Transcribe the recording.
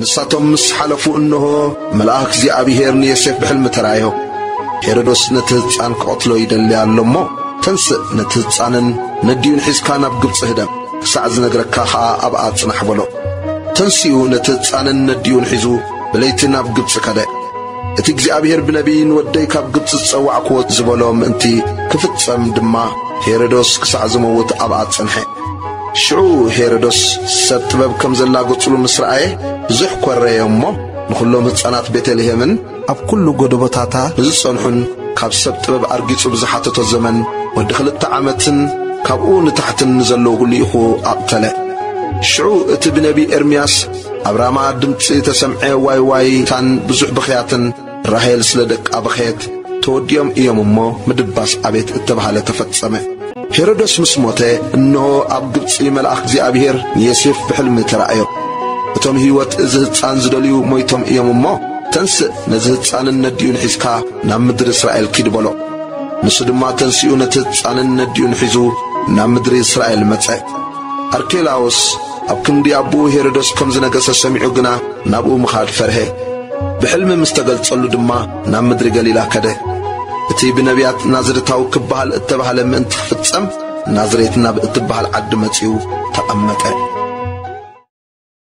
ንሳቶም ምስ ሓለፉ፣ እንሆ፣ መልኣኽ እግዚኣብሔር ንዮሴፍ ብሕልሚ ተራእዮ። ሄሮዶስ ነቲ ህጻን ክቐትሎ ይደሊ ኣሎ እሞ፣ ተንስእ፣ ነቲ ህጻንን ነዲኡን ሒዝካ ናብ ግብጺ ህደም፣ ክሳዕ ዝነግረካ ኸኣ ኣብኣ ጽናሕ በሎ። ተንሲኡ ነቲ ህጻንን ነዲኡን ሒዙ ብለይቲ ናብ ግብጺ ከደ። እቲ እግዚኣብሔር ብነቢይ ንወደይ ካብ ግብጺ ዝጸዋዕክዎ ዝበሎ ምእንቲ ክፍጸም ድማ፣ ሄሮዶስ ክሳዕ ዝመውት ኣብኣ ጸንሐ። ሽዑ ሄሮዶስ ሰብ ጥበብ ከም ዘላገጹሉ ምስ ረኣየ፣ ብዙሕ ኰረየ እሞ፣ ንኹሎም ህጻናት ቤተልሔምን ኣብ ኩሉ ጎደቦታታ ንዝጸንሑን ካብ ሰብ ጥበብ ኣርጊጹ ብዝሓተቶ ዘመን ወዲ ክልተ ዓመትን ካብኡ ንታሕትን ንዘለዉ ልኢኹ ኣቕተለ። ሽዑ እቲ ብነቢይ ኤርምያስ ኣብ ራማ ድምጺ ተሰምዐ ዋይ ዋይታን ብዙሕ ብኽያትን፣ ራሄል ስለ ደቃ በኸየት፣ ተወዲኦም እዮም እሞ ምድባስ ኣቤት እተባህለ ተፈጸመ። ሄሮዶስ ምስ ሞተ፣ እንሆ ኣብ ግብጺ መልኣኽ እግዚኣብሔር ንዮሴፍ ብሕልሚ ተራእዮ። እቶም ህይወት እዚ ህጻን ዝደልዩ ሞይቶም እዮም እሞ፣ ተንስእ ነዚ ህጻንን ነዲኡን ሒዝካ ናብ ምድሪ እስራኤል ኪድ በሎ። ንሱ ድማ ተንሲኡ ነቲ ህጻንን ነዲኡን ሒዙ ናብ ምድሪ እስራኤል መጸ። ኣርኬላዎስ ኣብ ክንዲ ኣቦኡ ሄሮዶስ ከም ዝነገሰ ሰሚዑ ግና ናብኡ ምኻድ ፈርሀ። ብሕልሚ ምስ ተገልጸሉ ድማ ናብ ምድሪ ገሊላ ከደ። እቲ ብነቢያት ናዝሬታዊ ክበሃል እተባህለ ምእንቲ ክፍጸም ናዝሬት ናብ እትበሃል ዓዲ መጺኡ ተቐመጠ።